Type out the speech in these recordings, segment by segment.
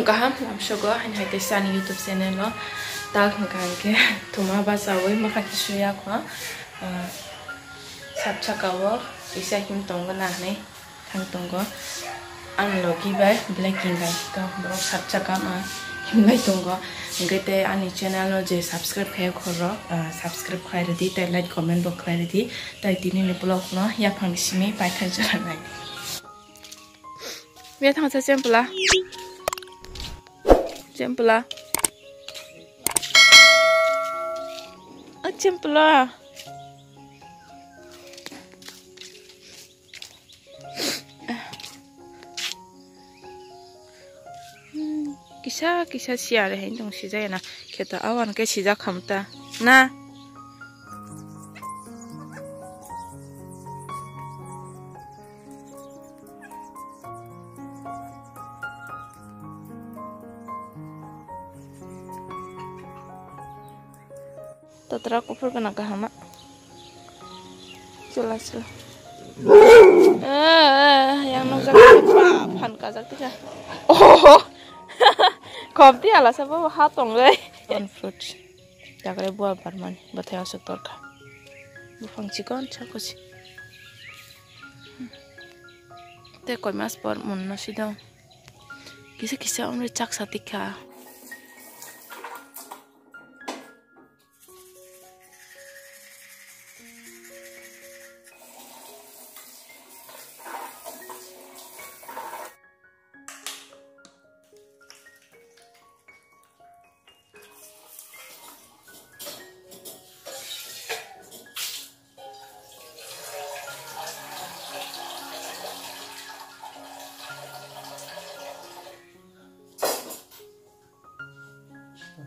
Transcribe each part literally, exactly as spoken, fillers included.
Kaham lamsogo, haino hai teisa ani YouTube channel o. Tak hwnkha hwnkhe thuma bachaui mwkhang khe suya kho. Ah, sap saka o kisa him tongo na hinwi thang tongo. Ang logi bai belai kinga kha borok sap saka ma himlai tongo. Hwnkhe tei ani channel no je subscribe khai khoro, ah, subscribe khai rwdi tei like comment bo khai rwdi. Tai tini ni vlog no yaphang simi paithak jora nai. Bia thangsa chempla. Chempla. A chempla. Hmm, kisa kisa siya re hai tong sijaya na. Kheto awan ke sijak khamta. Na. Totra kuphur gana kahama. Chula chula. Eh, eh, yang nukjak phan kajak tika. Oh, khom ti ala sa bo ha tong le. One fruit. Takre bua barmani bathai aswk torkha. Buphang chikon chakosi. Tei koi mas por mun no sidong. Kisa kisa omre chak satikha.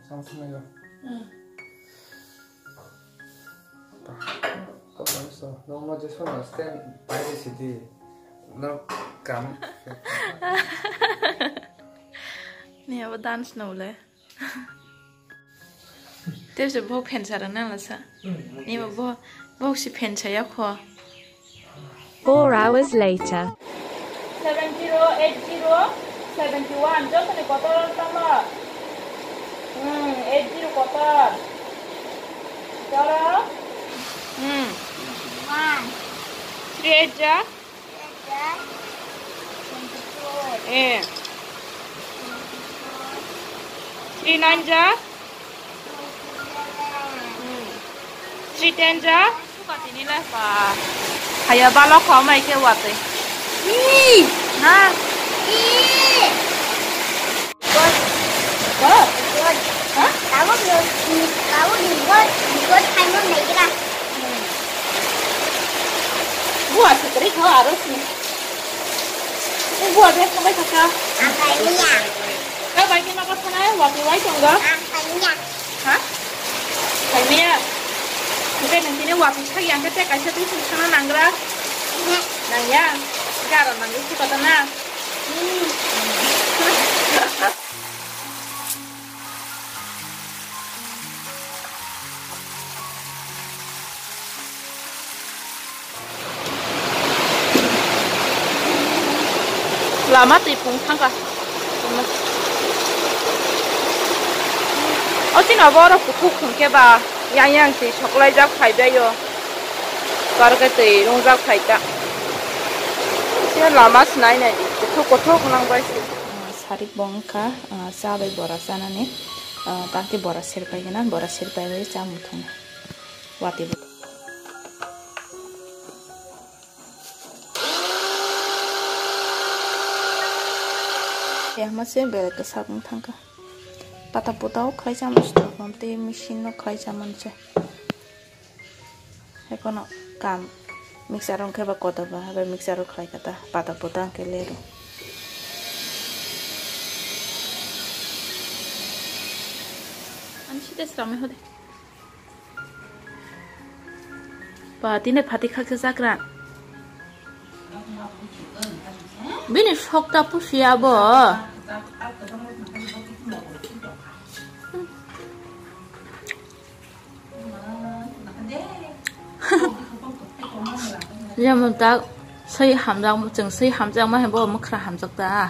Samsung ayo. Hmm. Kok bangso, no mo je sono stand pai de sidi. No kam. Ni abo dance no le. Tebse bo phensa rwna lasa. Nima bo, bo si phensa ya kho. Four hours later. Seven zero eight zero seventy one, jotoni kotor tamo? Hmm, eight zero kotor. Doro? Hmm. One. Three eight ja? Eh. Three nine ja? Hmm. Three ten ja? Suka tini le pa. Haya balo kho mai ke wate. Ih. Na? Ih. Bot. Bot? Bot. Ha? Tabuk no, tabuk ni bot, bot khaimon naigra. Hmm. Bua sutri kho aro si. Bua bek kho bai kha. Ang khaimya. Ka bai khe ma ka thana wati wai tongo. Ang khaimya. Ha? Khaimya. Hwnkhe nang tini wati sak yang khe tei kaisa twi sung sana nangra. Nangya. Garo nangwi si kota na. Lama twi pung thangkha. O chini obo oro kuthuk hwnkhe ba yang yang twi soklaijak phaibaio. Aro khe twi rungjak phaita. Chini lama se nai nai di kuthuk kuthuk nang bai se. Sarik bo wngkha, ah, cha bai bora chanani, ah, tangkhe bora serpai gana, bora serpai bai cha muthung. Wati bo. Yahma se belai kwsak wng thangkha. Pata puta o khlai chamani se tongkha, tei machine no khlai chamani se. Hai phano kam mixer wngkhe ba kotor ba, hai bai mixer o khlai kha ta, pata puta wngkhe leru. Ani site sramwi hode. Ba, tini phatik khaksa chakra. Bini sokta pusi abo. Jemon ta swi hamjak, chwng swi hamjakma hai bo mwkhra hamjak ta.